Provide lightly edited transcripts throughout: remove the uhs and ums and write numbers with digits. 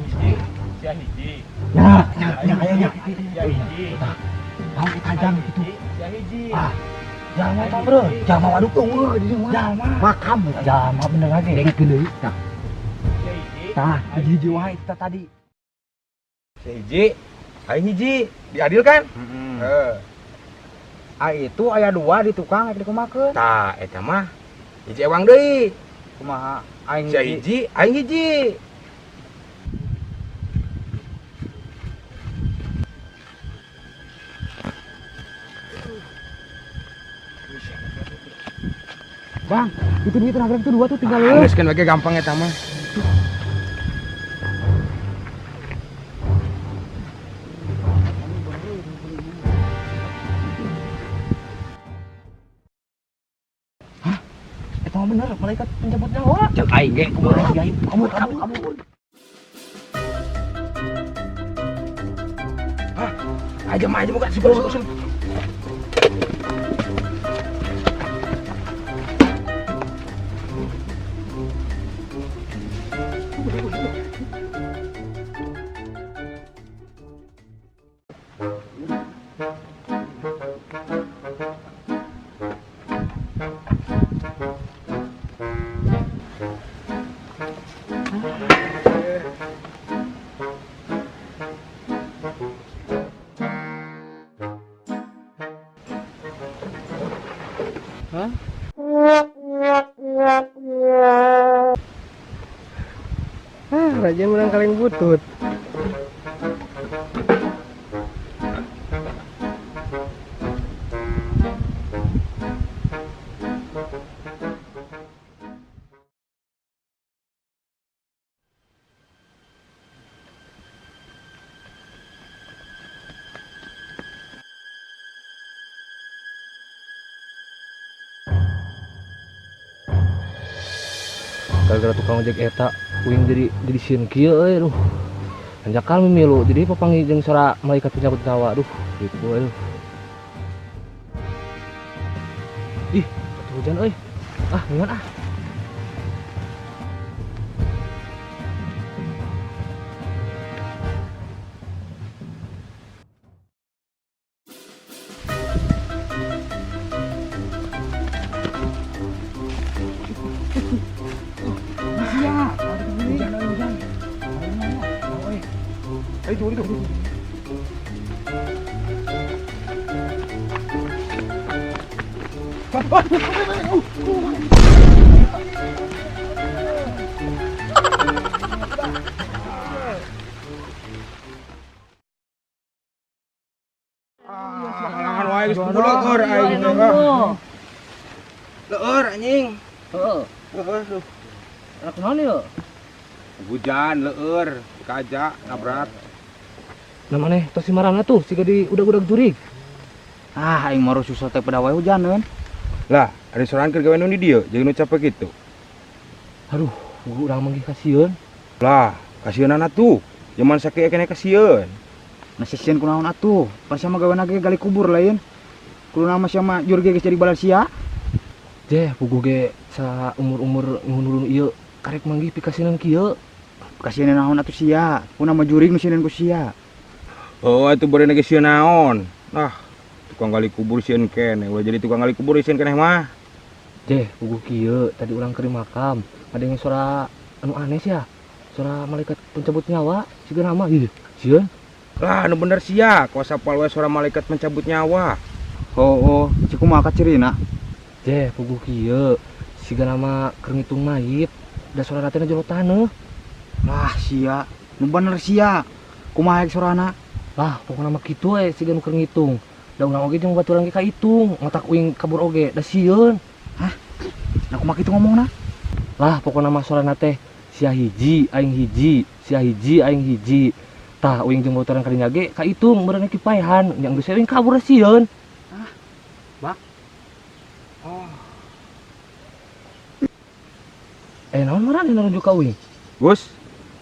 Aing hiji, sia hiji. Ya, ya, ya, ya, Sia hiji. Naon eta jang kitu? Sia hiji. Ah. Jalma eta bro, jalma waduk eueuh di dieu mah. Jalma. Makam jalma bener lagi. Dengekeun deui. Tah. Sia hiji. Tah, hiji-hiji wae eta tadi. Sia hiji, aing hiji, diadilkan? Heeh. Ah itu aya dua di tukang rek dikumakeun. Tah, eta mah hiji ewang deui. Kumaha aing Sia hiji, aing hiji. Bang, itu duit tenaga itu dua tuh tinggal Ah, lu. geus kan bage gampang eta mah. Eta mah bener malaikat pencabut nyawa. Cek aing ge kumaha aing. Kabur kabur kabur. Aja mah aja buka sih, sih. Ah, raja menang kaleng butut. Gara-gara tukang ojek eta uing jadi sieun kieu euy aduh. Hanjakal mimilu jadi papanggih jeung suara malaikat pencabut nyawa aduh gitu aduh. Ih, atuh hujan euy. Ah, gimana ah? Itu itu. Ah, wae geus leur aing teh. Leur anjing. Heeh. Leur tuh. Anak naon ieu? Hujan leur, kaja nabrak. Nah maneh tos si marana tuh siga di udag-udag jurig. Ah, aing mah susah teh pada wae hujaneun. Lah, ari sorangan keur gawe nu di dieu, jeung nu capek kitu. Aduh, urang manggih kasieun. Lah, kasieunana tuh. Zaman sakieu keneh kasieun. Nah, sieun kunaon atuh? Pas sama gawe ge gali kubur lain. Kudu nama sia mah jur ge geus jadi balad sia. Jeh, puguh ge sa umur-umur ngulun ieu karek manggih pikasieun kieu. Kasieun naon atuh sia? Ku nama jurig nu sieun ku sia. Oh, atuh bari ge sieun naon? Nah, tukang gali kubur sieun keneh. Ulah jadi tukang gali kubur sieun keneh mah. Jeh, puguh kieu tadi urang keur makam, ngadenge suara anu aneh sia. Suara malaikat pencabut nyawa siga nama ieu. Sieun. Lah, anu bener sia, kuasa sapal wae suara malaikat mencabut nyawa. Oh, oh, si kumaha kacirina? Jeh, puguh kieu siga nama keur ngitung mayit, da suara teh jero taneuh. Lah, sia, nu bener sia. Kumaha sorana? Lah, pokona mah kitu we siga nu keur ngitung. Da urang oge jeung baturan ge kahitung, ngotak uing kabur oge, da sieun. Hah? Nah, kumaha kitu ngomongna? Lah, pokona mah sorana teh sia hiji, aing hiji, sia hiji, aing hiji. Tah, uing jeung baturan kadinya ge kahitung meureun kipaehan, nya geus uing kabur sieun. Hah? Bak. Oh. Naon marane nunjuk ka uing? Gus,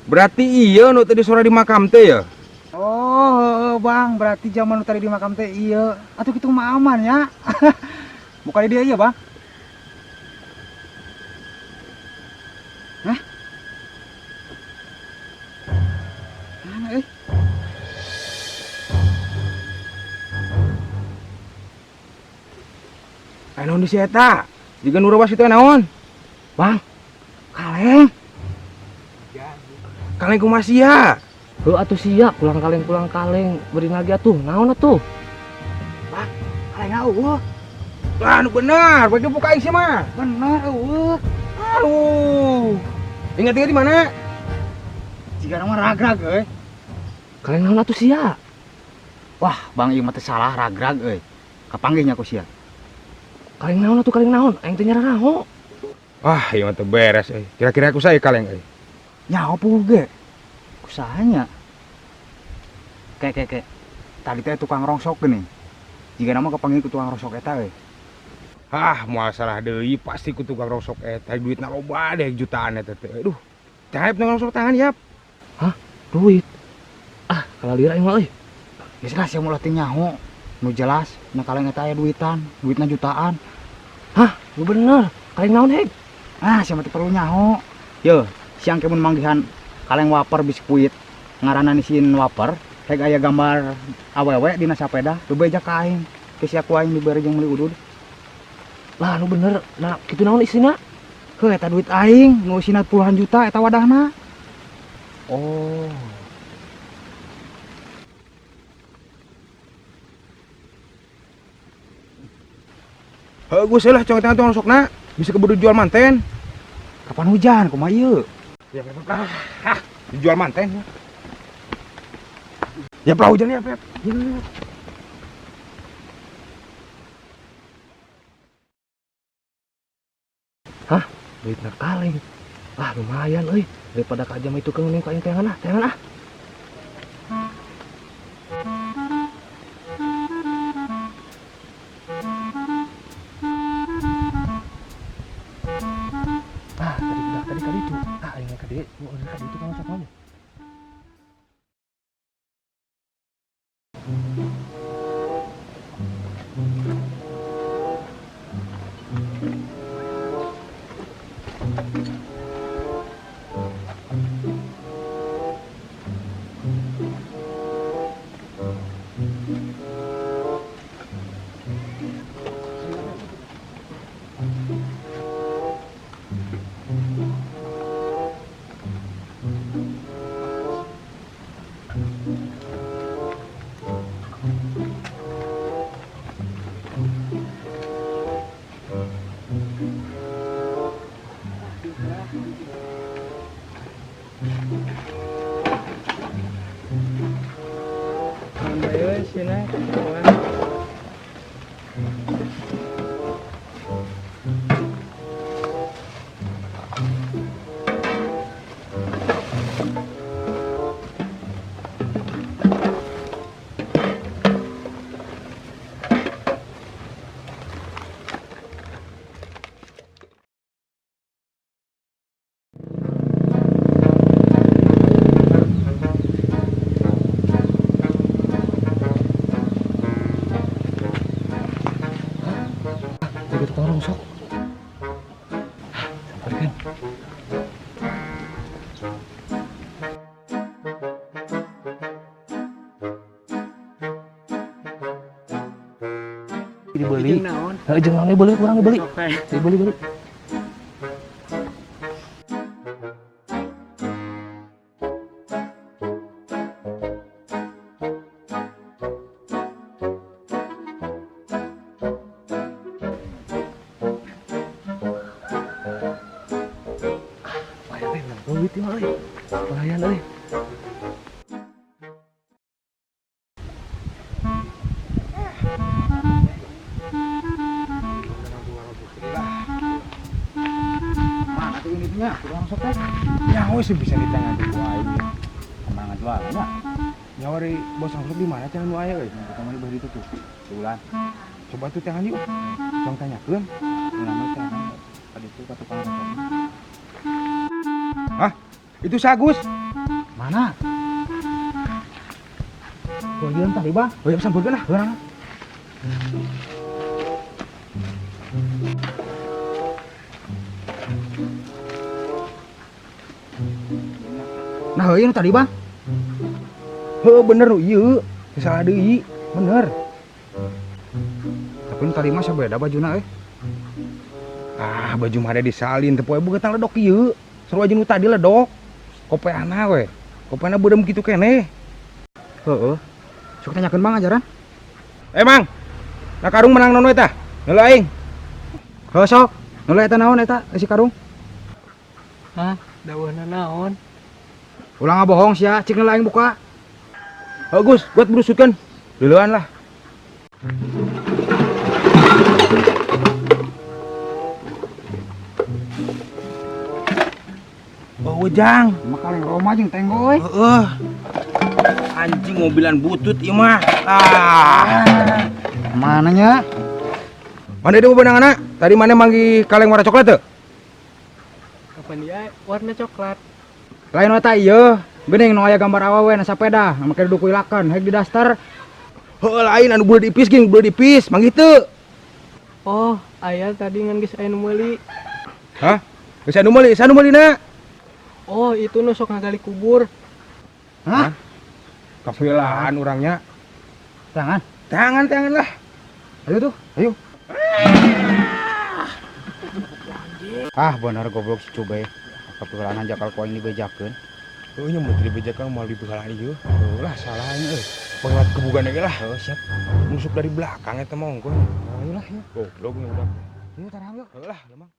berarti iya nu tadi suara di makam teh ya? Oh, Bang, berarti zaman nu tadi di makam teh iya. Atuh kitu mah aman ya. Bukan dia iya, Bang. Hah? Mana euy? Aya naon di si eta? Jiga nu rewas itu naon? Bang. Kaleng. Kaleng kumaha sia? Heuh atuh sia, pulang kaleng beri lagi atuh. Naon atuh? Bang, kaleng eueuh. Lah nu bener, bagi buka aing sia mah. Bener eueuh. Aduh. Ingat-ingat di mana? Jiga mah ragrag euy. Kaleng naon atuh sia? Wah, Bang ieu mah teu salah ragrag euy. Kapanggih nya ku sia. Kaleng naon atuh kaleng naon? Aing teh nyararaho. Wah, ieu mah teu beres euy. Kira-kira ku saya kaleng euy. Nyaho puguh ge. Kusahanya. Kek. Tadi teh tukang rongsok geuning. Jiga nama kapanggih ku tukang rongsok eta euy. Hah, moal salah deui pasti ku tukang rongsok eta duitna loba deh jutaan eta teh. Aduh. Cahep tukang rongsok tangan yap. Hah? Duit? Ah, kalalira aing mah euy. Geus lah sia ulah teu nyaho. Nu jelas na kaleng eta aya duitan, duitna jutaan. Hah, nu bener. Kaleng naon heg? Ah, sia mah teu perlu nyaho. Yeuh, siang ke mun manggihan kaleng waper biskuit. Ngaranna nisieun waper, heg aya gambar awewe dina sapeda, bebeja ka aing. Ke sia ku aing dibere jeung meuli udud. Lah, nu bener. Nah, kitu naon isina? Heuh, eta duit aing, nu isina puluhan juta eta wadahna. Oh. Heuh, geus lah cong teh tukang rongsokna, bisa keburu jual manten. Kapan hujan kumaha ieu? Ya, ah, dijual manten. Ya pelah hujan ya, Pep. Hah? Duitna kaleng. Ah, lumayan euy. Daripada ka jam itu keung ka aing teangan ah, teangan ah. Ah, tadi udah tadi kali itu. Ah, aing ka dieu, nu ka dieu tukang rongsok mah. Dibeli. Heeh, jeung naon dibeli kurang dibeli. Dibeli beli. Duit mah euy. Lumayan euy. Mana tuh unitnya? Tukang rongsok teh. Nyawa sih bisa ditanya tuh ku aing. Semangat wae nya. Nyawa ari bos rongsok di mana cenah nu aya euy? Nah, kita mah di beuh ditu tuh. Sebulan. Coba tuh tangan yuk. Tong tanyakeun. Urang mah teh ka ditu ka tukang rongsok. Hah? Itu Sagus. Mana? Bagian tadi, Bang. Oh ya sampeurkeun ah. Urang. Nah, heuh nu tadi, Bang. Heuh bener nu ieu. Teu salah deui, bener. Tapi nu tadi mah sabeda bajuna euy. Ah, baju mah ada disalin teu poe beungeutna ledok ieu. Sarua jeung nu tadi ledok. Kopeana we. Kopeana beureum kitu keneh. Heeh. Sok tanyakeun Mang ajaran. Eh Mang. Na karung menang nono eta. Heula aing. Heuh sok. Nule eta naon eta isi karung? Hah, dawuhna naon? Ulah ngabohong sia, cik heula aing buka. Heuh Gus, buat berusutkeun. Duluan lah. Oh, Jang. Mah kaleng Roma jeung tenggo euy. Heeh. Anjing mobilan butut ieu mah. Ah. Mananya? Mana dia bebenanganna? Tadi mana manggih kaleng warna coklat teu? Kapan dia warna coklat? Lain eta ieu. Geuning nu aya gambar awewe na sapeda, make duduk wilakan, hek di daster. Heuh lain anu beuleuh dipis geuning beuleuh dipis, manggih teu? Oh, aya tadi ngan geus aya nu meuli. Hah? Geus anu meuli, anu meulina. Oh, itu nu sok ngagali kubur. Hah? Kafilaan urangnya. Tangan. Tangan tangan lah. Ayo tuh. Ayo. Ah, bener goblok si Cube. Kapilaan jakal ku aing dibejakeun. Heuh nya mun teu dibejakeun moal dibegalan ieu. Heuh lah salah aing euy. Pengat kebugan ge lah. Heuh siap. Nusuk dari belakang eta mah ongkoh. Ayo lah yuk. Goblok nya udah. Yuk tarang yuk. Heuh lah lemang.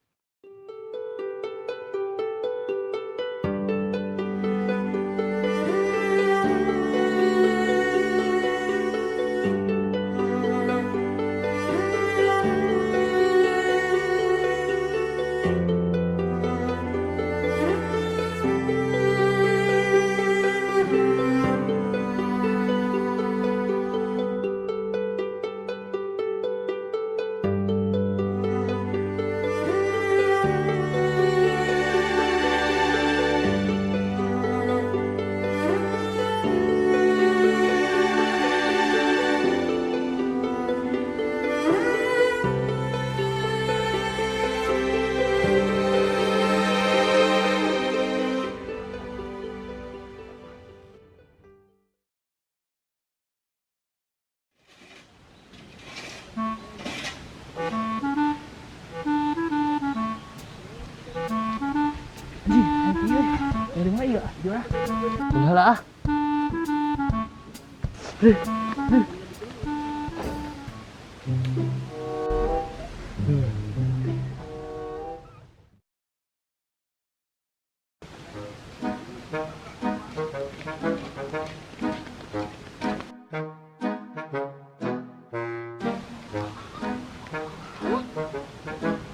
Udah lah ah.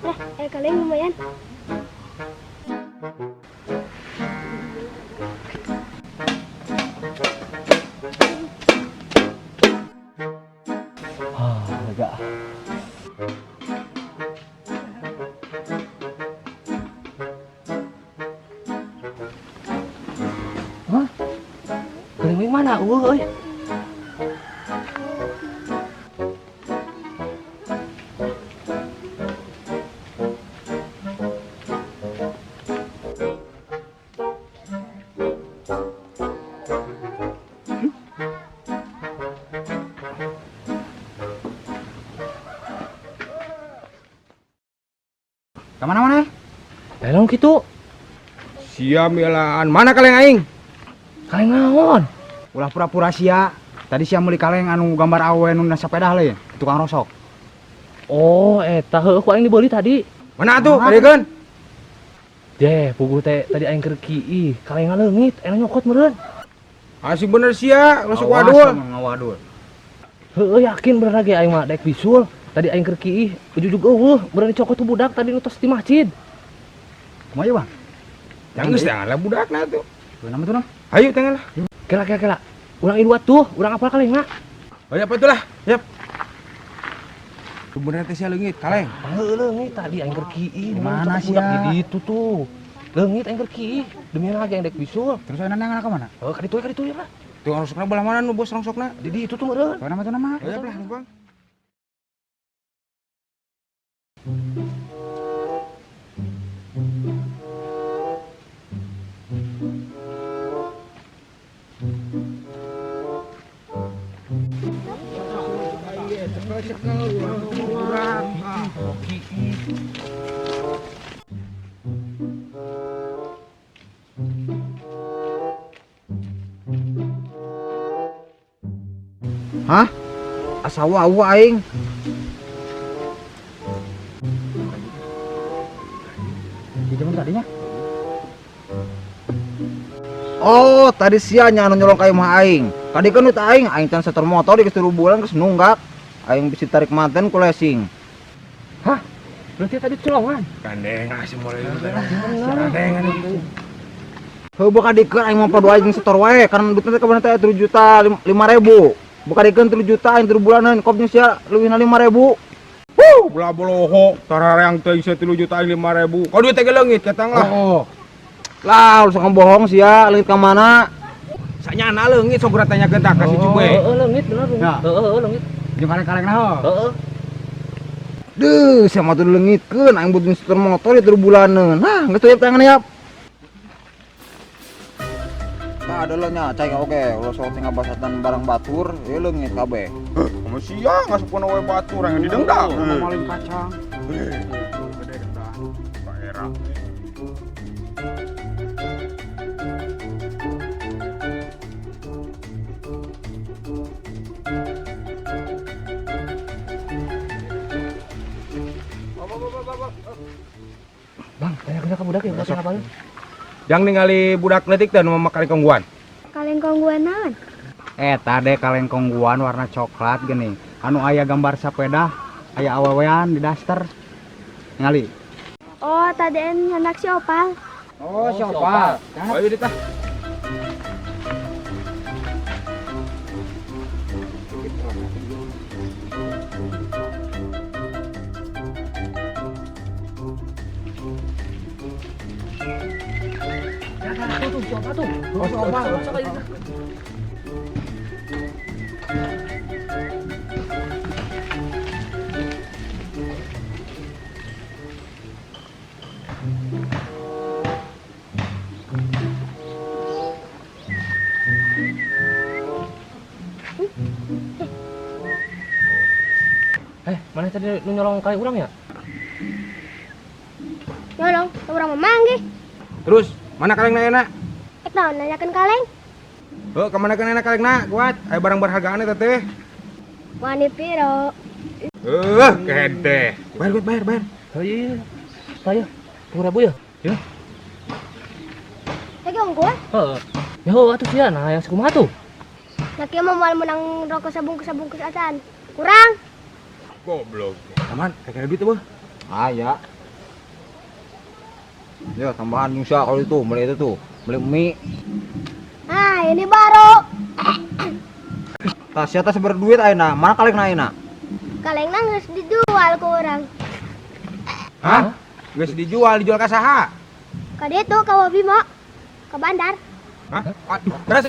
Lah, kalian lumayan. Ah, lega. Hah? Kaleng mana? Eueuh euy. Kemana mana? Tolong kitu. Sia milaan mana kaleng aing? Kaleng naon? Ulah pura-pura sia. Tadi sia meuli kaleng anu gambar awewe nu na sapeda lain, tukang rosok. Oh, eta heueuh ku aing dibeli tadi. Mana atuh? Kadiekeun. Deh, puguh teh tadi aing keur kiih, kalengna leungit, enak nyokot meureun. Asik bener sia, rosok Awas wadul. sama ngawadul. Heueuh yakin bener ge aing mah daek bisul. Tadi aing keur kiih, ujug-ujug eueuh, meureun dicokot ku budak tadi nu tos di masjid. Kumaha ieu, Bang? Jangan geus tangan lah budakna tuh. Nama tuh, Nam? Ayo tangan lah. Kela kela kela. Urang ilu atuh, urang apal kalengna. Ayo apa tuh lah? Yap. Bener teh sia leungit kaleng. Heueuh leungit tadi aing keur kiih, Mana budak sia? di ditu tuh. Leungit aing keur kiih, demi lagi aing daek bisul. Terus ayeuna nangan ka mana? Heuh, ka ditu we, ka ditu lah. Tukang rosokna belah mana nu bos rongsokna? Di ditu tuh meureun. Nama tuh nama? Ayo lah, Bang. Hah? Asa wau aing. Di zaman tadinya? Oh, tadi sia nya anu nyolong ka imah aing. Tadi kan duit aing, aing can setor motor di geus 3 bulan geus nunggak. Aing bisa tarik manten ku lesing. Hah? Berarti tadi colongan? Gandeng ah si mulai. Gandeng. Heuh buka dikeun aing mah padua aing setor wae karena duitna teh kabarna teh 3 juta 5 ribu. Buka dikeun 3 juta aing 3 bulanan kopnya sia leuwihna 5 ribu. Huh, bela boloho, tarareang teuing sia 3 juta aing 5 ribu. Kau duit teh leungit ketang lah. Oh. Lah, lu sok bohong sia, leungit ka mana? Sanyana leungit sok geura tanyakeun tah ka si Cube. Heeh, leungit bener. Heeh, leungit. Jeung kaleng-kalengna ho. Heeh. Duh, sia mah tuh leungitkeun aing butuh setor motor di 3 bulanan. Nah, geus tuh tangan yap. Tah ada lo nya, cai oke, ulah sok tinggal basatan barang batur, ieu leungit kabeh. Heuh, kumaha sia ngasupkeun we batur yang didengdang. Maling kacang. Gede dengdang. Era. Bang, tanya ke budak ya, budak apa? Yang ningali budak leutik teh nu mama kaleng kongguan. Kaleng kongguan naon? Eta deh kaleng kongguan warna coklat gini. Anu aya gambar sepeda, aya awewean di daster. Ngali. Oh, tadi anak si Opal. Oh, si Opal. Ayo dit ah. Tuh, si Opal tuh. Oh, si Opal. Mana tadi nu nyolong kali urang ya? Nyolong, urang mah manggih. Terus, mana kalengna enak? Ek naon nanyakeun kaleng? Heuh, ka mana kana kalengna? Kuat, aya barang berhargaan eta teh. Wani piro? Heuh, gede. Bayar, bayar, bayar. Oh iya, iya. Tah ya. 10.000 ya? Ya. Lagi unggul? Heeh. Ya heuh atuh sia, nah yang sakumaha tuh? Nah kieu mah moal menang rokok sabungkus-sabungkus acan. Kurang. Goblok. Aman, kayak duit tuh, Ah, ya. Ya, tambahan Musa kalau itu, beli itu tuh, beli mie. Ah, ini baru. Tah sia teh berduit ayeuna, mana kalengna ayeuna? Kalengna geus dijual ku urang. Hah? Geus dijual, dijual ka saha? Ka ditu ka Wabimo. Ka bandar. Hah? Aduh, terus.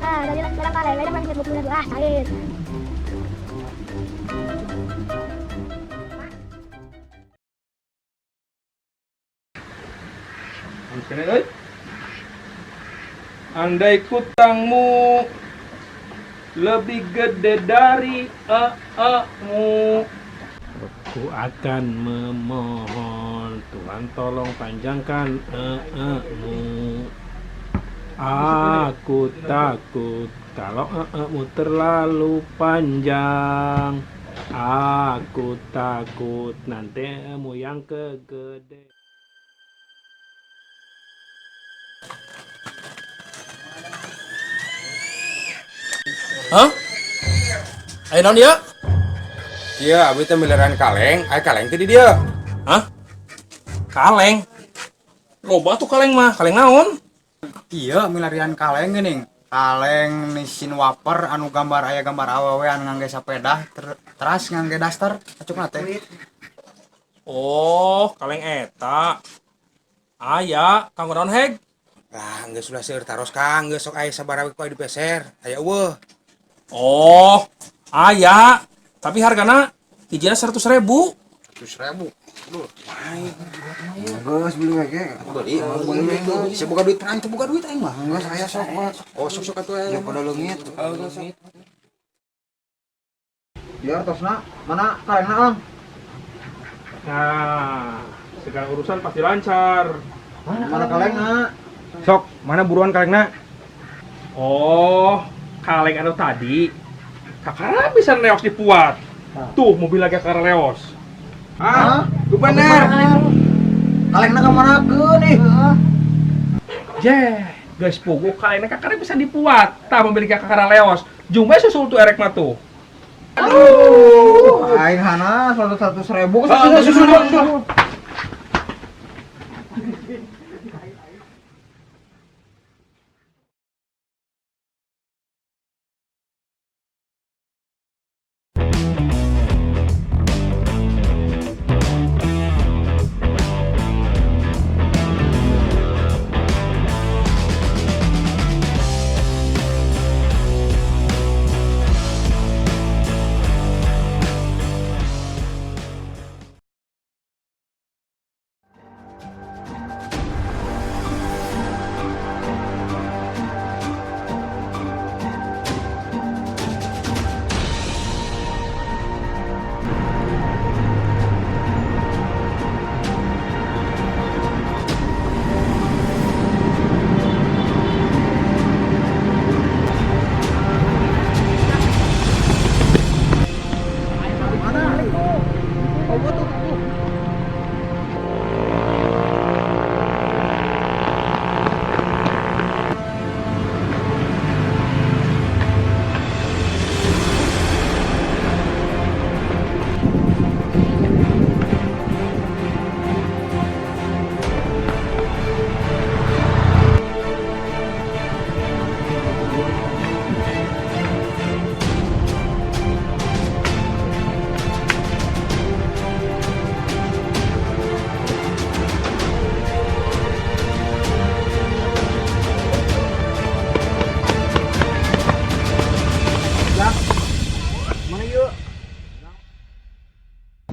Ah, tadi barang kaleng, ada masih 20.000. Ah, sakit. Andai kutangmu lebih gede dari ee-mu, ku akan memohon Tuhan tolong panjangkan ee-mu. Aku takut kalau ee-mu terlalu panjang. Aku takut nanti ee-mu yang kegede. Hah? Ayo naon dia? Iya, abi teh miliaran kaleng, aya kaleng teh di dieu. Hah? Kaleng? Loba tuh kaleng mah, kaleng naon? Iya, milarian kaleng geuning. Kaleng nisin waper anu gambar aya gambar awewe anu ngangge sepeda, teras ngangge daster, acukna teh. Oh, kaleng eta. Aya, kanggo naon heg? Lah, geus ulah seueur taros Kang, geus sok aya sabaraha we ku aya dipeser. Aya eueuh. Oh, aya. Tapi hargana hijina 100.000. 100.000. Aduh, main. Geus beli we ge. Beli, beli we. Bisa boga duit aing teu boga duit aing mah. Geus aya sok. Oh, sok-sok atuh aya. Ya pada leungit. Heeh, sok. Ya tosna, mana kalengna, Ang? Nah, segala urusan pasti lancar. Mana kalengna? Sok, mana buruan kalengna? Oh, kaleng anu tadi. Kakara bisa leos dipuat. Tuh, mobil lagi kakara leos. Ah, itu bener. Kalengna ka manakeun ih? Jeh, guys pugu kalengna kakara bisa dipuat. Tah mobil lagi kakara leos. Jumlah susul tuh erek mah tuh. Aduh, aing hana 100.000. Ah, susul susul.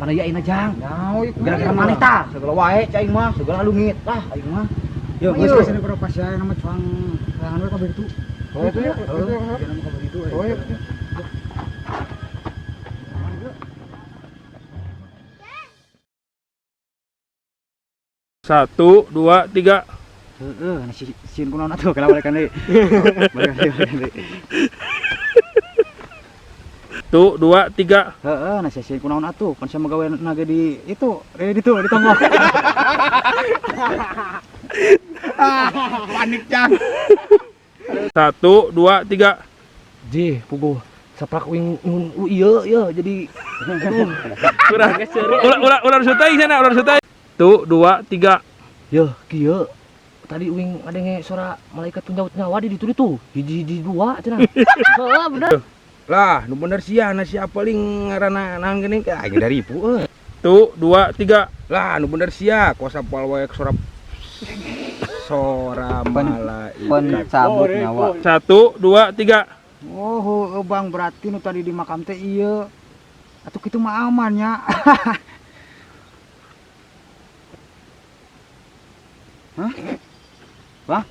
Mana ya aing jang? Gara-gara maneh tah, segala wae cai aing mah, segala lungit lah aing mah. Yo, Geus geus pada pas ya nama cuang kayangan we kabeh itu. Oh, itu ya. Heeh, nama kabeh itu. Oh, iya. Satu, dua, tiga. Heeh, nah si sieun kunaon atuh kala balikan deui. Balikan deui, balikan deui. Satu, dua, tiga. Heeh, nah sieun kunaon atuh, pan sia gawe nage di itu, di itu di tonggoh. Panik jang. Satu, dua, tiga. Jih, puguh saprak uing ieu ieu jadi aduh. Kurang. Ulah ulah sutai sana, ulah sutai. Satu, dua, tiga. Yeuh, kieu. Tadi uing ngadenge suara malaikat penjauh nyawa di ditu ditu. Hiji-hiji dua cenah. Heeh, bener. Lah, nu bener sia, na sia paling ngaranna naon geuning aing dari ibu euy. Satu, dua, tiga. Lah, nu bener sia, kuasa poal wae sora sora malaikat Pencabut nyawa. Satu, dua, tiga. Oh, heueuh Bang, berarti nu tadi di makam teh ieu. Atuh kitu mah aman nya. Hah? Bang?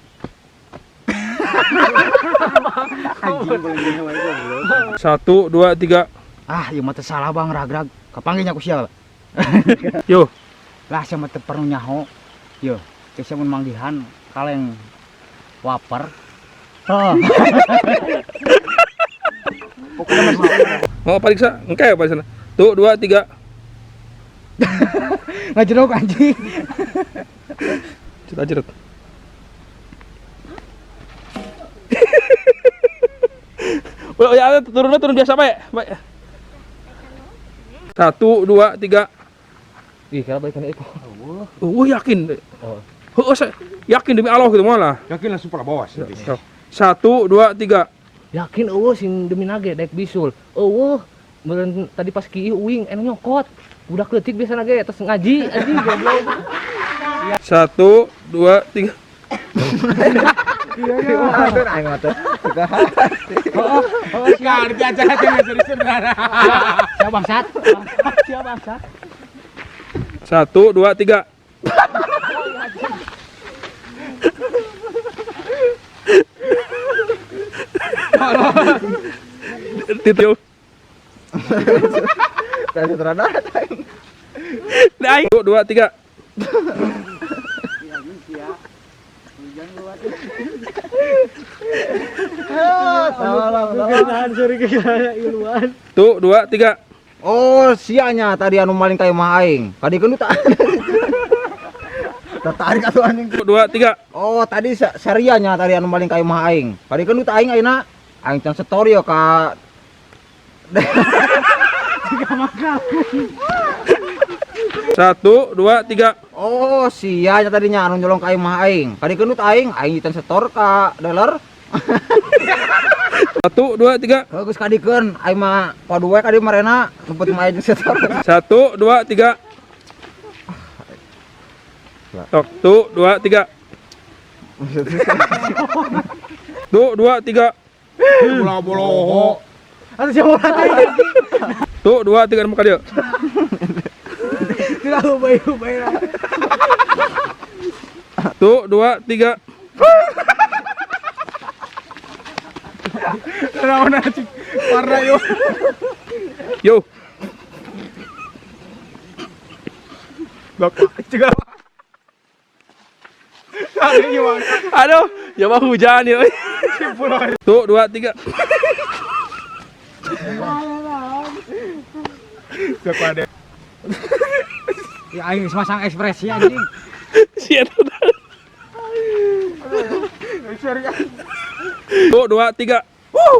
Anjing boleh nyawa goblok. Satu, dua, tiga. Ah, ieu mah teu salah Bang, ragrag. Kapanggih nya ku sia. Yo. Lah sia mah teu perlu nyaho. Yo, geus sia mun manggihan kaleng waper. Heeh. Pokoknya mau periksa, engke apa sana? Tuh, dua, tiga. Ngajerok anjing. Cerita jeruk. Ulah ya turunnya turun biasa baik. Baik. Satu, dua, tiga. Ih, kira balikan deui. Oh, yakin. Oh. Oh, saya yakin demi Allah gitu malah. Yakin langsung pala bawah. Satu, dua, tiga. Yakin eueuh sing demi nage daek bisul. Eueuh, meureun tadi pas kieu uing anu nyokot. Budak leutik biasana ge tos ngaji anjing goblok. Satu, dua, tiga. Iya, iya. Aing mah teh. Kan diajar aja serius-serius. Siap bangsat. Siap bangsat. Satu, dua, tiga. Titik. Tah sutradara aing. Aing. 2 3. Tolong, Kenahan suri kekaya iluan. 1 2 3. Oh, sianya tadi anu maling ka imah aing. Kadikeun tak. Tertarik atuh anjing. 2 3. Oh, tadi sarianya tadi anu maling ka imah aing. Kadikeun teh aing ayeuna aing can setor yo ka 1 2 3. Oh, sianya tadinya anu nyolong ka imah aing. Kadikeun teh aing aing can setor ka dealer. 1 2 3. Heuh geus kadikeun aing mah padu we ka dieu marena nu penting mah aing setor. 1 2 3. Tok, 1 2 3. 1 2 3. Bola boloho. Atuh siapa tadi? 1 2 3 muka dia. Tidak ubay-ubay. 1 2 3. Naon anjing? Warna yo. Yo. Bapak juga. Aduh, ya mah hujan ya. 1 2 3. Ya aing geus masang ekspresi anjing. Siap. 1 2 3.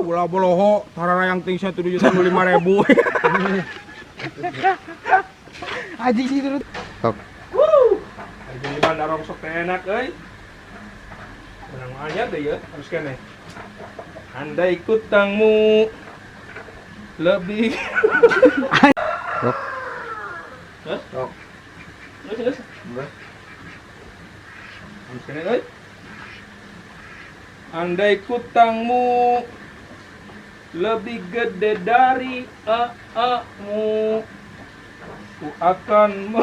Bola boloho, tarara yang tinggi 7.005.000. Anjing sih terus. Jadi bandar rongsok teh enak euy. Menang anyar deh ya, harus kene. Andai kutangmu lebih. Rok. Hah? Rok. Terus terus. Harus kene euy. Andai kutangmu lebih gede dari mu, ku akan